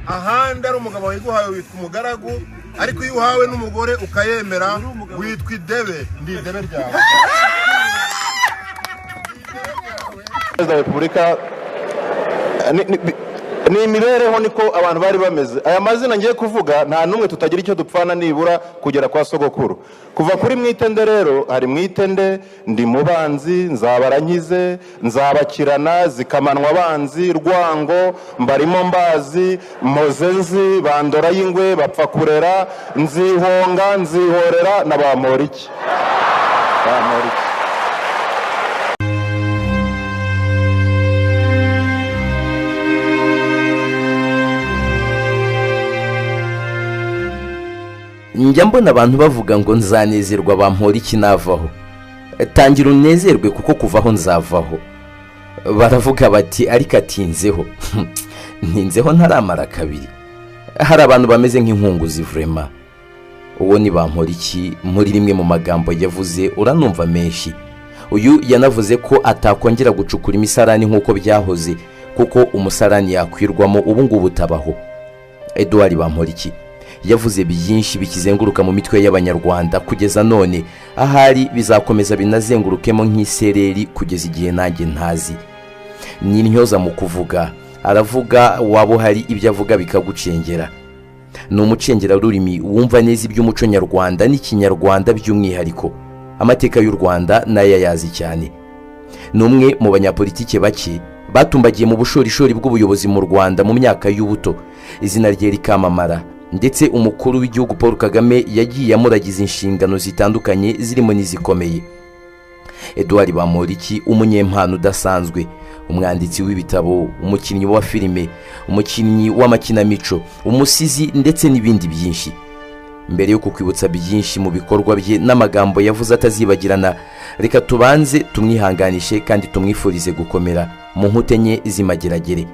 Ahandi ari umugabo wiguhaye witwa umugaragu, ariko iyo uhawe n'umugore ukayemera witwa idebe. Ndi idebe ryawe. Perezida wa Repubulika ni imibereho, niko abantu bari bameze. Aya mazina ngiye kuvuga nta n'umwe tutagira icyo dupfana nibura kugera kwa sogokuru. Kuva kuri Mwitende rero hari Mwitende, ndi Mubanzi, Nzabarankize, Nzabakirana, Zikamanwa abanzi, Rwango, Mbarimo Mbazi, Mpozenzi, Bandora y'Ingwe, Bapfa Kurera, Nzihonga, Nzihorera na Bamporiki. Bamporiki. Njya mbona abantu bavuga ngo nzanezerwa Bamporiki navaho. Tangira unezerwe kuko kuvaho nzavaho. Baravuga bati ariko atinzeho. Ntinzeho ntaramara kabiri. Hari abantu bameze nk'inkunguzi vrema. Uwo ni Bamporiki muri rimwe mu magambo yavuze uranumva menshi. Uyu yanavuze ko atakongera gucukura imisarani nk'uko byahoze, kuko umusarani yakwirwamo ubu ngubu utabaho. Edouard Bamporiki yavuze byinshi bikizenguruka mu mitwe y'Abanyarwanda kugeza none, ahari bizakomeza binazengurukemo nk'isereri kugeza igihe nanjye ntazi. Ni intyoza mu kuvuga, aravuga waba hari ibyo avuga bikagucengera. Ni umucengera rurimi wumva neza iby'umuco nyarwanda n'ikinyarwanda by'umwihariko. Amateka y'u Rwanda nayo yazi cyane. Ni umwe mu banyapolitike bake batumbagiye mu bushorishori bw'ubuyobozi mu Rwanda mu myaka y'ubuto, izina rye rikamamara. Ndetse umukuru w'igihugu Paul Kagame yagiye amuragiza inshingano zitandukanye zirimo n'izikomeye. Edouard Bamporiki, umunyempano udasanzwe, umwanditsi w'ibitabo, umukinnyi wa filime, umukinnyi w'amakinamico, umusizi ndetse n'ibindi byinshi. Mbere yo kukwibutsa byinshi mu bikorwa bye n'amagambo yavuze atazibagirana, reka tubanze tumwihanganishe kandi tumwifurize gukomera mu nkute nke z'imageragere.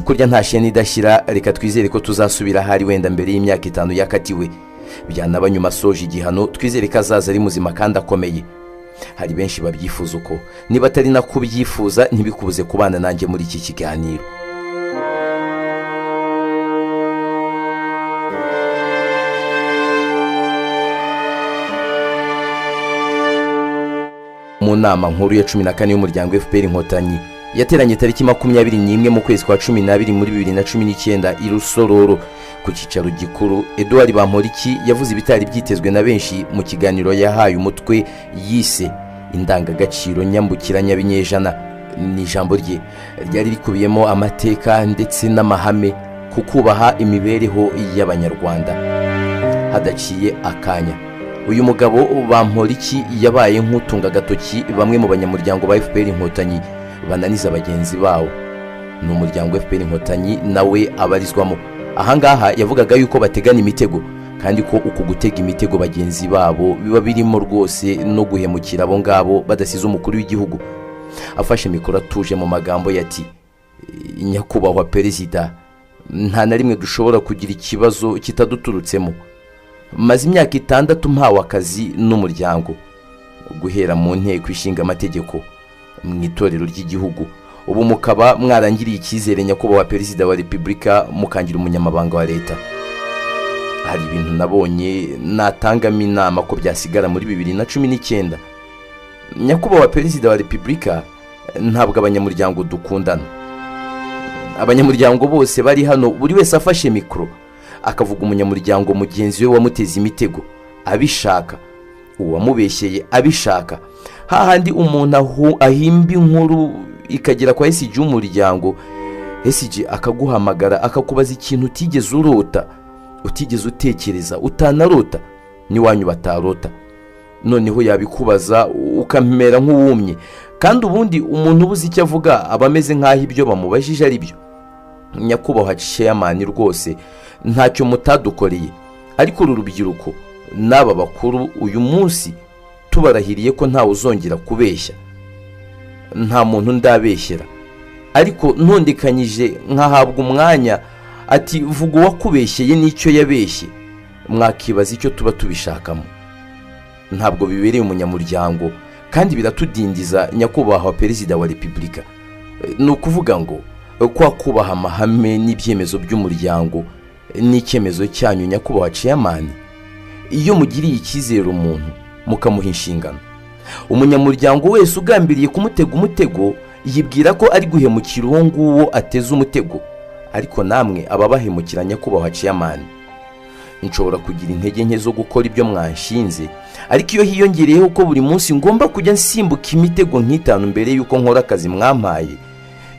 Kurya nta sheni idashyira, reka twizere ko tuzasubira ahari wenda mbere y'imyaka 5 yakatiwe. Byanaba nyuma asoje igihano, twizere ko azaza ari muzima kandi akomeye. Hari benshi babyifuza uko, niba atari na kubyifuza ntibikubuze kubana nanjye muri iki kiganiro. Mu nama nkuru ya 14 y'umuryango FPR Inkotanyi yateranye tariki 21 mu kwezi kwa 12 muri 2019 i Rusororo ku cyicaro gikuru, Edouard Bamporiki yavuze ibitari byitezwe na benshi mu kiganiro yahaye umutwe yise indangagaciro nyambukiranya binyejana. Ni ijambo rye ryari rikubiyemo amateka ndetse n'amahame ku kubaha imibereho y'Abanyarwanda. Hadaciye akanya, uyu mugabo Bamporiki yabaye nk'utunga agatoki bamwe mu banyamuryango ba FPR Inkotanyi bananiza bagenzi bawo. Ni umuryango FPR Inkotanyi nawe abarizwamo. Ahangaha yavugaga yuko bategana imitego, kandi ko uku gutega imitego bagenzi babo biba birimo rwose no guhemukira abo ngabo badasize umukuru w'igihugu. Afashe mikoro atuje mu magambo yati: Nyakubahwa Perezida, nta na rimwe dushobora kugira ikibazo kitaduturutsemo. Maze imyaka 6 mpawe akazi n'umuryango, guhera mu nteko ishinga amategeko mu itorero ry'igihugu, ubu mukaba mwarangiriye icyizere nyakubahwa Perezida wa Repubulika mukangira umunyamabanga wa leta. Hari ibintu nabonye natangamo inama ko byasigara muri 2019. Nyakubahwa Perezida wa Repubulika, ntabwo abanyamuryango dukundana. Abanyamuryango bose bari hano, buri wese afashe mikoro akavuga umunyamuryango mugenzi we wamuteze imitego abishaka, uwamubeshyeye abishaka. Hahandi umuntu ahimba inkuru ikagera kwa SG w'umuryango, SG akaguhamagara akakubaza ikintu utigeze urota, utigeze utekereza, utanarota, n'iwanyu batarota. Noneho yabikubaza ukamera nk'uwumye. Kandi ubundi umuntu ubuze icyo avuga aba ameze nk'aho ibyo bamubajije ari byo. Nyakubahwa Chairman, rwose ntacyo mutadukoreye, ariko uru rubyiruko n'aba bakuru uyu munsi tubarahiriye ko ntawe uzongera kubeshya. Nta muntu ndabeshyera, ariko ntondekanyije nkahabwa umwanya ati vuga uwakubeshyeye n'icyo yabeshye, mwakibaza icyo tuba tubishakamo. Ntabwo bibereye umunyamuryango kandi biratudindiza nyakubahwa Perezida wa Repubulika. Ni ukuvuga ngo Kwa kubaha amahame n'ibyemezo by'umuryango n'icyemezo cyanyu nyakubahwa chairman, iyo mugiriye icyizere umuntu mukamuha inshingano, umunyamuryango wese ugambiriye kumutega umutego yibwira ko ari guhemukira uwo nguwo ateze umutego, ariko namwe ababahemukira nyakubahwa chairman. Nshobora kugira intege nke zo gukora ibyo mwanshinze, ariko iyo hiyongereyeho ko buri munsi ngomba kujya nsimbuka imitego nk'itanu mbere y'uko nkora akazi mwampaye,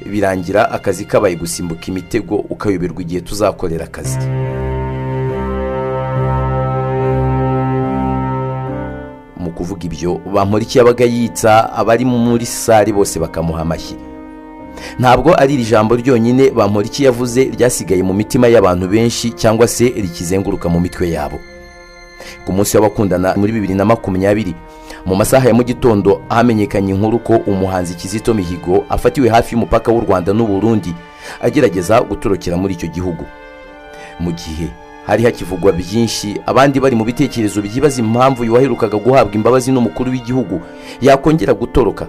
birangira akazi kabaye gusimbuka imitego ukayoberwa igihe tuzakorera akazi. Mu kuvuga ibyo Bamporiki yabaga yitsa abari muri sare bose bakamuha amashyi. Ntabwo ari iri jambo ryonyine Bamporiki yavuze ryasigaye mu mitima y'abantu benshi cyangwa se rikizenguruka mu mitwe yabo. Ku munsi w'abakundana muri 2020 mu masaha ya mu gitondo hamenyekanye inkuru ko umuhanzi Kizito Mihigo afatiwe hafi y'umupaka w'u Rwanda n'u Burundi agerageza gutorokera muri icyo gihugu. Mu gihe hari hakivugwa byinshi, abandi bari mu bitekerezo byibaza impamvu yuwaherukaga guhabwa imbabazi n'umukuru w'igihugu yakongera gutoroka,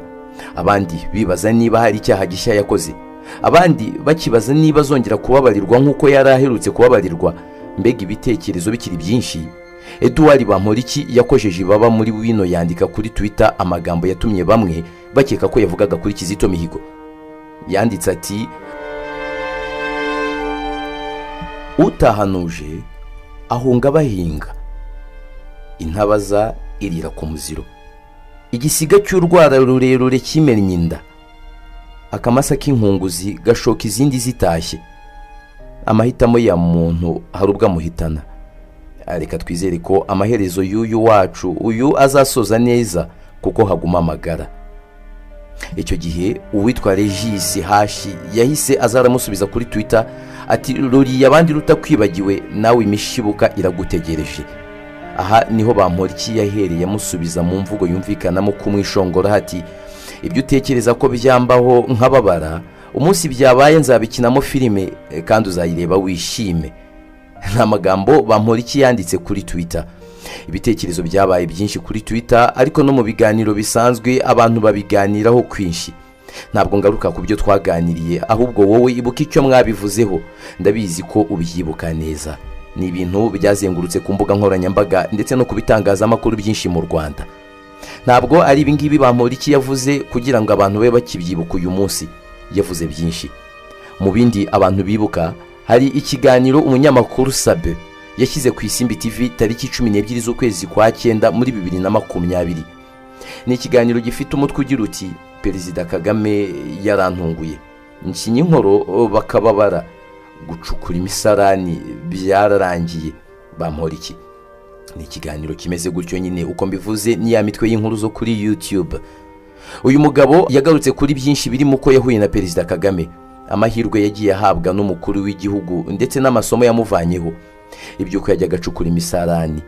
abandi bibaza niba hari icyaha gishya yakoze, abandi bakibaza niba azongera kubabarirwa nk'uko yari aherutse kubabarirwa. Mbega ibitekerezo bikiri byinshi, Edouard Bamporiki yakojeje ibaba muri wino yandika kuri Twitter amagambo yatumye bamwe bakeka ko yavugaga kuri Kizito Mihigo. Yanditse ati: utahanuje ahunga bahinga, intabaza irira ku muziro, igisiga cy'urwara rurerure kimennye inda, akamasa k'inkunguzi gashoka izindi zitashye. Amahitamo ya muntu hari ubwo amuhitana. Reka twizere ko amaherezo y'uyu wacu uyu azasoza neza kuko haguma amagara. Icyo gihe uwitwa Regis Hashi yahise azaramusubiza kuri Twitter ati: ruriya abandi rutakwibagiwe nawe imishibuka iragutegereje. Aha niho Bamporiki yahereye amusubiza mu mvugo yumvikanamo kumwishongora ati: ibyo utekereza ko byambaho nkababara, umunsi byabaye nzabikinamo filime kandi uzayireba wishime. Nta magambo Bamporiki yanditse kuri Twitter. Ibitekerezo byabaye byinshi kuri Twitter, ariko no mu biganiro bisanzwe abantu babiganiraho kwinshi. Ntabwo ngaruka ku byo twaganiriye, ahubwo wowe ibuka icyo mwabivuzeho, ndabizi ko ubyibuka neza. Ni ibintu byazengurutse ku mbuga nkoranyambaga ndetse no ku bitangazamakuru byinshi mu Rwanda. Ntabwo ari ibingibi Bamporiki yavuze kugira ngo abantu babe bakibyibuka uyu munsi, yavuze byinshi. Mu bindi abantu bibuka hari ikiganiro umunyamakuru Sabe yashyize ku Isimbi TV tariki 12 z'ukwezi kwa 9 muri 2020. Ni ikiganiro gifite umutwe ugira uti: Perezida Kagame yarantunguye, nkinye inkoro bakababara, gucukura imisarani byararangiye, Bamporiki. Ni ikiganiro kimeze gutyo nyine uko mbivuze, ni ya mitwe y'inkuru zo kuri YouTube. Uyu mugabo yagarutse kuri byinshi birimo uko yahuye na Perezida Kagame, amahirwe yagiye ahabwa n'umukuru w'igihugu ndetse n'amasomo yamuvanyeho, iby'uko yajyaga acukura imisarani,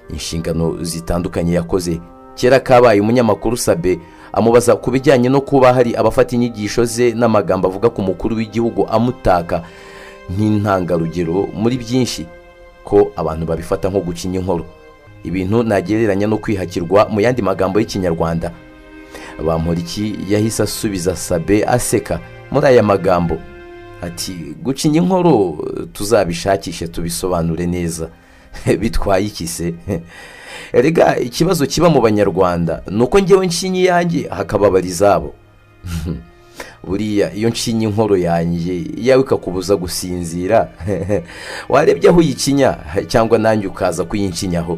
inshingano zitandukanye yakoze. Kera kabaye umunyamakuru Sabe amubaza ku bijyanye no kuba hari abafata inyigisho ze n'amagambo avuga ku mukuru w'igihugu amutaka nk'intangarugero muri byinshi, ko abantu babifata nko gucinya inkoro, ibintu nagereranya no kwihakirwa mu yandi magambo y'Ikinyarwanda. Bamporiki yahise asubiza Sabe aseka muri aya magambo ati: gucinya inkoro tuzabishakishe tubisobanure neza. Bitwaye iki se? Erega ikibazo kiba mu Banyarwanda nuko ngewe nshinyi yanjye hakababara izabo. Buriya iyo nshinyi inkoro yanjye yawe ikakubuza gusinzira, warebye aho uyikinya cyangwa nanjye ukaza kuyincinyaho.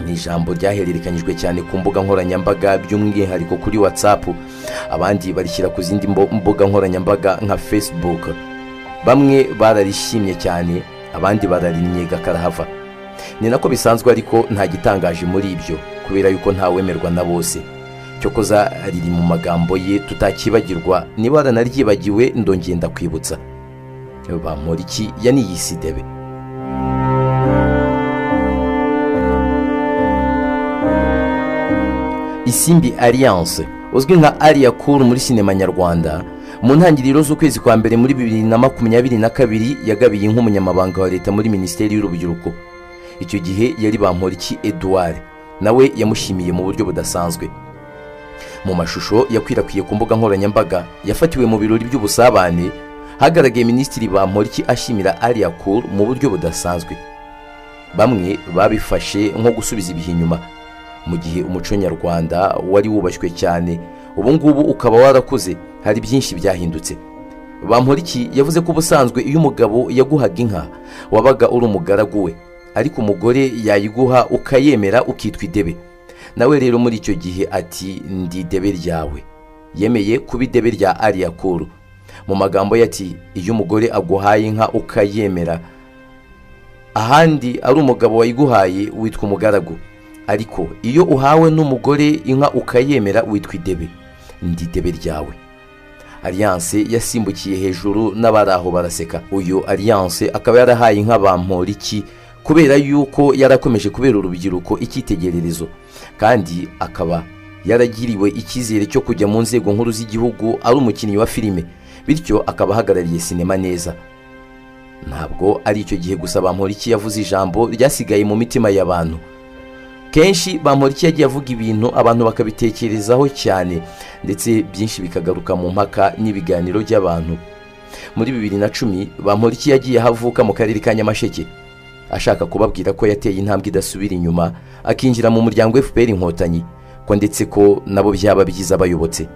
Ni ijambo ryahererekanyijwe cyane ku mbuga nkoranyambaga by'umwihariko kuri WhatsApp, abandi barishyira ku zindi mbuga nkoranyambaga nka Facebook. Bamwe bararishimye cyane, abandi bararinyega karahava. Ni nako bisanzwe, ariko nta gitangaje muri ibyo kubera yuko ntawemerwa na bose. Cyokoza riri mu magambo ye tutakibagirwa, niba waranaryibagiwe ndongenda kwibutsa. Bamporiki yaniyise idebe. Isimbi Alliance uzwi nka Alia Cool muri sinema nyarwanda, mu ntangiriro z'ukwezi kwa mbere muri 2022 yagabiye nk'umunyamabanga wa leta muri Minisiteri y'Urubyiruko. Icyo gihe yari Bamporiki Edouard, nawe yamushimiye mu buryo budasanzwe. Mu mashusho yakwirakwiye ku mbuga nkoranyambaga yafatiwe mu birori by'ubusabane, hagaragaye Minisitiri Bamporiki ashimira Alliah Cool mu buryo budasanzwe. Bamwe babifashe nko gusubiza ibihe inyuma, mu gihe umuco nyarwanda wari wubashywe cyane, ubu ngubu ukaba warakuze, hari byinshi byahindutse. Bamporiki yavuze ko ubusanzwe iyo umugabo yaguhaga inka wabaga uri umugaragu we, ariko umugore yayiguha ukayemera ukitwa idebe. Nawe rero muri icyo gihe ati ndi idebe ryawe. Yemeye kuba idebe rya Alliah Cool. Mu magambo ye ati iyo umugore aguhaye inka ukayemera, ahandi ari umugabo wayiguhaye witwa umugaragu, ariko iyo uhawe n'umugore inka ukayemera witwa idebe. Ndi idebe ryawe. Alliance yasimbukiye hejuru n'abari aho baraseka. Uyu Alliance akaba yarahaye inka Bamporiki kubera yuko yarakomeje kubera urubyiruko icyitegererezo, kandi akaba yaragiriwe icyizere cyo kujya mu nzego nkuru z'igihugu ari umukinnyi wa filime, bityo akaba ahagarariye sinema neza. Ntabwo ari icyo gihe gusa Bamporiki yavuze ijambo ryasigaye mu mitima y'abantu. Kenshi Bamporiki yagiye avuga ibintu abantu bakabitekerezaho cyane, ndetse byinshi bikagaruka mu mpaka n'ibiganiro by'abantu. Muri 2010 Bamporiki yagiye ahavuka mu karere ka Nyamasheke, ashaka kubabwira ko yateye intambwe idasubira inyuma akinjira mu muryango FPR Inkotanyi, ko ndetse ko nabo byaba byiza bayobotse.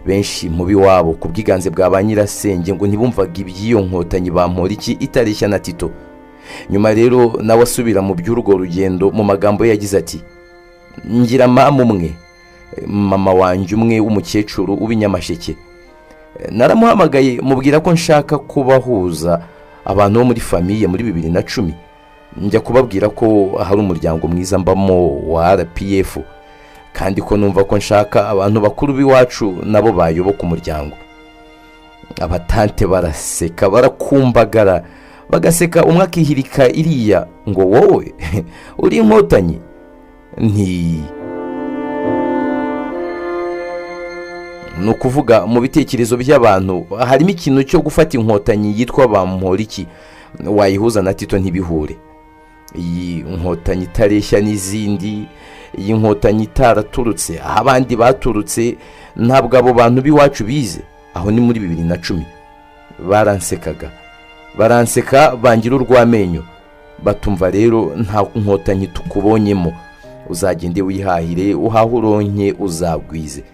Benshi mu biwabo ku bwiganze bwa ba nyirasenge ngo ntibumvaga iby'iyo nkotanyi Bamporiki itareshya na Tito. Nyuma rero nawe asubira mu by'urwo rugendo, mu magambo ye yagize ati ngira mama umwe, mama wanjye umwe w'umukecuru w'Inyamasheke, naramuhamagaye mubwira ko nshaka kubahuza abantu bo muri famille muri 2010, njya kubabwira ko hari umuryango mwiza mbamo wa RPF, kandi ko numva ko nshaka abantu bakuru b'iwacu nabo bayoboka umuryango. Abatante baraseka, barakumbagara, bagaseka, umwe akihirika iriya ngo wowe uri inkotanyi. Nti ni ukuvuga mu bitekerezo by'abantu harimo ikintu cyo gufata inkotanyi yitwa Bamporiki wayihuza na Tito ntibihure. Iyi nkotanyi itareshya n'izindi, iyi nkotanyi itaraturutse aho abandi baturutse, ntabwo abo bantu b'iwacu bize. Aho ni muri 2010. Baransekaga, baranseka bangira urw'amenyo, batumva rero nta nkotanyi tukubonyemo, uzagende wihahire uhahe uronke uzagwize.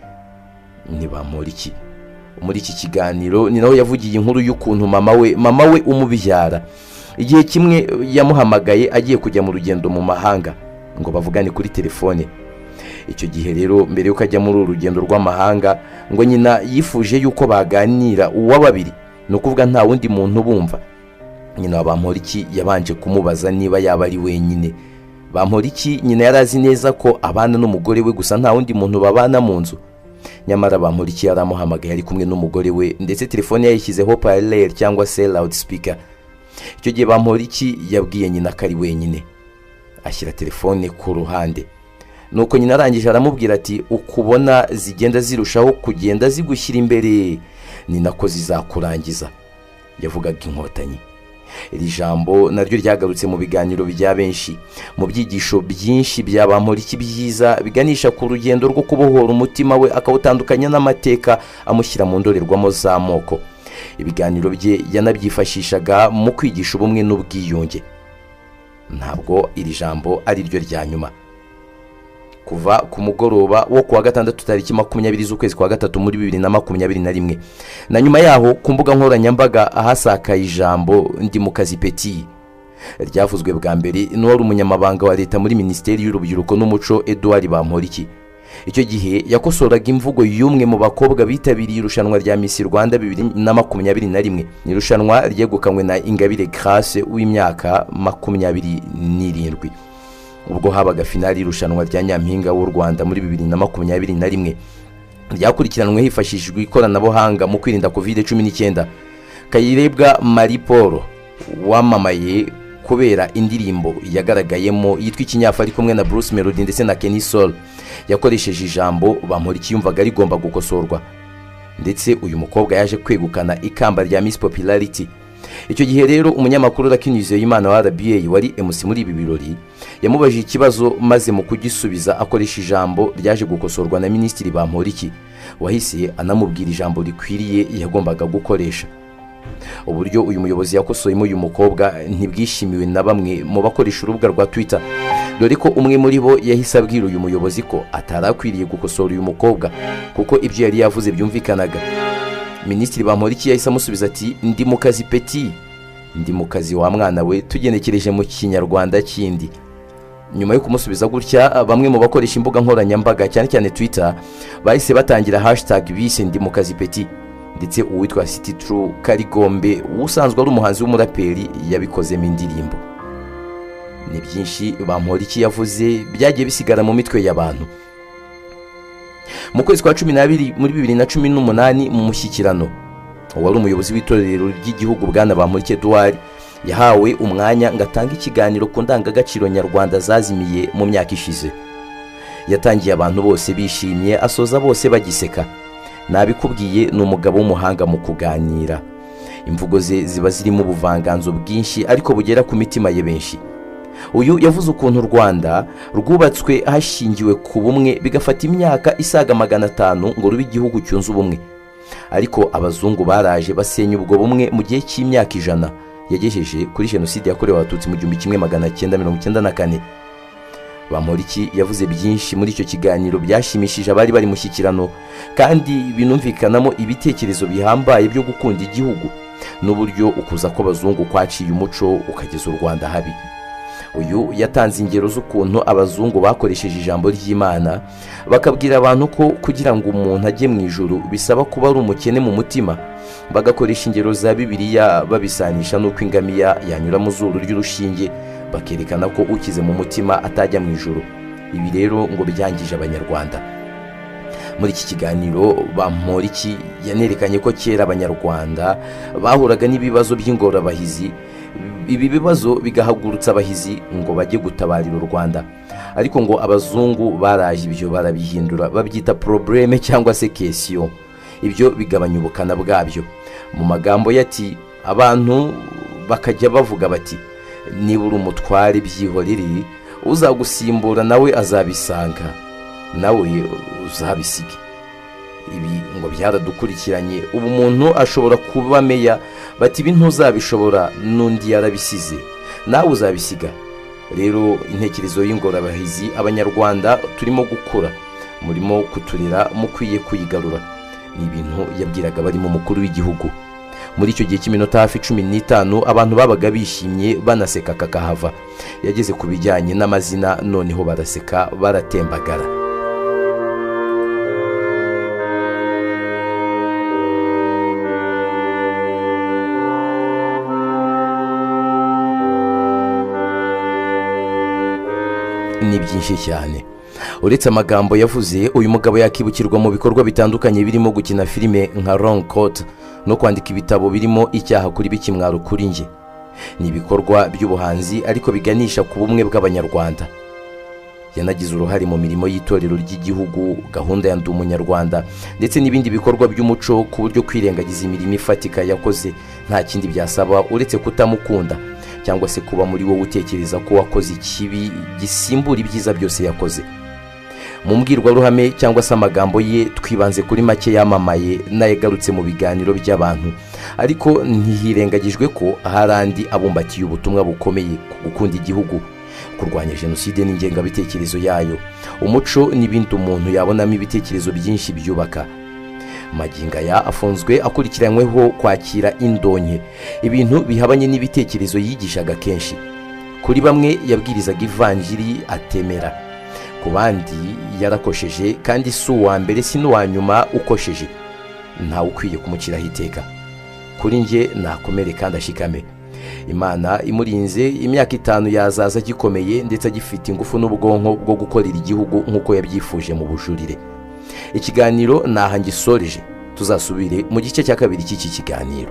Ni Bamporiki. Muri iki kiganiro ni naho yavugiye inkuru y'ukuntu mama we umubyara igihe kimwe yamuhamagaye agiye kujya mu rugendo mu mahanga ngo bavugane kuri telefone. Icyo gihe rero mbere yuko ajya muri uru rugendo rw'amahanga, ngo nyina yifuje yuko baganira uwa babiri, ni ukuvuga nta wundi muntu bumva. Nyina wa Bamporiki yabanje kumubaza niba yaba ari wenyine. Bamporiki nyina yarazi neza ko abana n'umugore we gusa, nta wundi muntu babana mu nzu. Nyamara Bamporiki yaramuhamagaye ari kumwe n'umugore we, ndetse telefone yayishyizeho parleur cyangwa se loudspeaker. Icyo gihe Bamporiki yabwiye nyina ko ari wenyine, ashyira telefone ku ruhande. Nuko nyina arangije aramubwira ati ukubona zigenda zirushaho kugenda zigushyira imbere, ni nako zizakurangiza. Yavugaga inkotanyi. Iri jambo naryo ryagarutse mu biganiro bya benshi, mu byigisho byinshi bya Bamporiki byiza biganisha ku rugendo rwo kubohora umutima we akawutandukanya n'amateka amushyira mu ndorerwamo z'amoko. Ibiganiro bye yanabyifashishaga mu kwigisha ubumwe n'ubwiyunge. Ntabwo iri jambo ari ryo rya nyuma. Kuva ku mugoroba wo kuwa gatandatu tariki 20 z'ukwezi kwa gatatu muri 2021, na nyuma yaho ku mbuga nkoranyambaga ahasakaye ijambo ndi mu kazi peti, ryavuzwe bwa mbere n'uwari umunyamabanga wa leta muri Minisiteri y'Urubyiruko n'Umuco Edouard Bamporiki. Icyo gihe yakosoraga imvugo y'umwe mu bakobwa bitabiriye irushanwa rya Miss Rwanda 2021, ni irushanwa ryegukanywe na Ingabire Grace w'imyaka 27. Ubwo habaga finali irushanwa rya Nyampinga w'u Rwanda muri 2021 ryakurikiranwe hifashishijwe ikoranabuhanga mu kwirinda COVID-19. Kayirebwa Marie Paul wamamaye kubera indirimbo yagaragayemo yitwa Ikinyafu ari kumwe na Bruce Melody ndetse na Kenny Sol, yakoresheje ijambo Bamporiki yumvaga rigomba gukosorwa, ndetse uyu mukobwa yaje kwegukana ikamba rya Miss Popularity. Icyo gihe rero umunyamakuru Lucky Nizeyimana wa RBA wari MC muri ibi birori yamubajije ikibazo, maze mu kugisubiza akoresha ijambo ryaje gukosorwa na Minisitiri Bamporiki, wahise anamubwira ijambo rikwiriye yagombaga gukoresha. Uburyo uyu muyobozi yakosoyemo uyu mukobwa ntibwishimiwe na bamwe mu bakoresha urubuga rwa Twitter, dore ko umwe muri bo yahise abwira uyu muyobozi ko atarakwiriye gukosora uyu mukobwa kuko ibyo yari yavuze byumvikanaga. Minisitiri Bamporiki yahise amusubiza ati: "Ndi mu kazi peti, ndi mu kazi wa mwana we," tugenekereje mu Kinyarwanda kindi. Nyuma yo kumusubiza gutya, bamwe mu bakoresha imbuga nkoranyambaga cyane cyane Twitter bahise batangira hashtag bise ndi mu kazi peti, ndetse uwitwa City True Karigombe usanzwe ari umuhanzi w'umuraperi yabikozemo indirimbo. Ni byinshi Bamporiki yavuze byagiye bisigara mu mitwe y'abantu. Mu kwezi kwa 12 muri 2018 mu mushyikirano, uwari umuyobozi w'itorero ry'igihugu Bwana Bamporiki Edouard yahawe umwanya ngo atange ikiganiro ku ndangagaciro nyarwanda zazimiye mu myaka ishize. Yatangiye abantu bose bishimye, asoza bose bagiseka. Nabikubwiye, ni umugabo w'umuhanga mu kuganira. Imvugo ze ziba zirimo ubuvanganzo bwinshi ariko bugera ku mitima ye benshi. Uyu yavuze ukuntu u Rwanda rwubatswe hashingiwe ku bumwe, bigafata imyaka isaga 500 ngo rube igihugu cyunze ubumwe, ariko abazungu baraje basenya ubwo bumwe mu gihe cy'imyaka 100 yagejeje kuri jenoside yakorewe Abatutsi mu 1994. Bamporiki yavuze byinshi muri icyo kiganiro byashimishije abari bari mushyikirano, kandi binumvikanamo ibitekerezo bihambaye byo gukunda igihugu n'uburyo ukuza kw'abazungu kwaciye umuco ukageza u Rwanda habi. Uyu yatanze ingero z'ukuntu abazungu bakoresheje ijambo ry'Imana bakabwira abantu ko kugira ngo umuntu ajye mu ijuru bisaba kuba ari umukene mu mutima, bagakoresha ingero za Bibiliya babisanisha n'uko ingamiya yanyura mu zuru ry'urushinge, bakerekana ko ukize mu mutima atajya mu ijuru. Ibi rero ngo byangije Abanyarwanda. Muri iki kiganiro Bamporiki yanerekanye ko kera Abanyarwanda bahuraga n'ibibazo by'ingorabahizi, ibi bibazo bigahagurutsa abahizi ngo bajye gutabarira u Rwanda, ariko ngo abazungu baraje ibyo barabihindura babyita probleme cyangwa se question, ibyo bigabanya ubukana bwabyo. Mu magambo yati abantu bakajya bavuga bati: "Niba uri umutware byihorere, uzagusimbura nawe azabisanga, nawe uzabisige." Ibi ngo byaradukurikiranye, ubu umuntu ashobora kuba meya bati ibi ntuzabishobora, n'undi yarabisize nawe uzabisiga. Rero intekerezo y'ingorabahizi Abanyarwanda turimo gukura, murimo kuturera, mukwiye kuyigarura. Ni ibintu yabwiraga barimo umukuru w'igihugu. Muri icyo gihe cy'iminota hafi 15 abantu babaga bishimye banaseka kakahava. Yageze ku bijyanye n'amazina noneho baraseka baratembagara. Ni byinshi cyane. Uretse amagambo yavuze, uyu mugabo yakibukirwa mu bikorwa bitandukanye birimo gukina filime nka Wrong Coat no kwandika ibitabo birimo Icyaha kuri Bikimwaro kuri njye. Ni ibikorwa by'ubuhanzi ariko biganisha ku bumwe bw'Abanyarwanda. Yanagize uruhare mu mirimo y'itorero ry'igihugu, gahunda ya Ndi Umunyarwanda ndetse n'ibindi bikorwa by'umuco, ku buryo kwirengagiza imirimo ifatika yakoze nta kindi byasaba uretse kutamukunda cyangwa se kuba muri wowe utekereza ko wakoze ikibi gisimbura ibyiza byose yakoze. Mu mbwirwaruhame cyangwa se amagambo ye twibanze kuri make yamamaye n'ayagarutse mu biganiro by'abantu, ariko ntihirengagijwe ko hari andi abumbatiye ubutumwa bukomeye ku gukunda igihugu, kurwanya jenoside n'ingengabitekerezo yayo, umuco n'ibindi umuntu yabonamo ibitekerezo byinshi byubaka. Magingo aya afunzwe akurikiranyweho kwakira indonke, ibintu bihabanye n'ibitekerezo yigishaga kenshi. Kuri bamwe yabwirizaga ivanjiri atemera, ku bandi yarakosheje, kandi si uwa mbere si n'uwa nyuma ukosheje, ntawe ukwiye kumuciraho iteka. Kuri njye nakomere kandi ashikame. Imana imurinze imyaka 5 yazaza agikomeye ndetse agifite ingufu n'ubwonko bwo gukorera igihugu nk'uko yabyifuje mu bujurire. Ikiganiro naha ngisoreje, tuzasubire mu gice cya kabiri cy'iki kiganiro.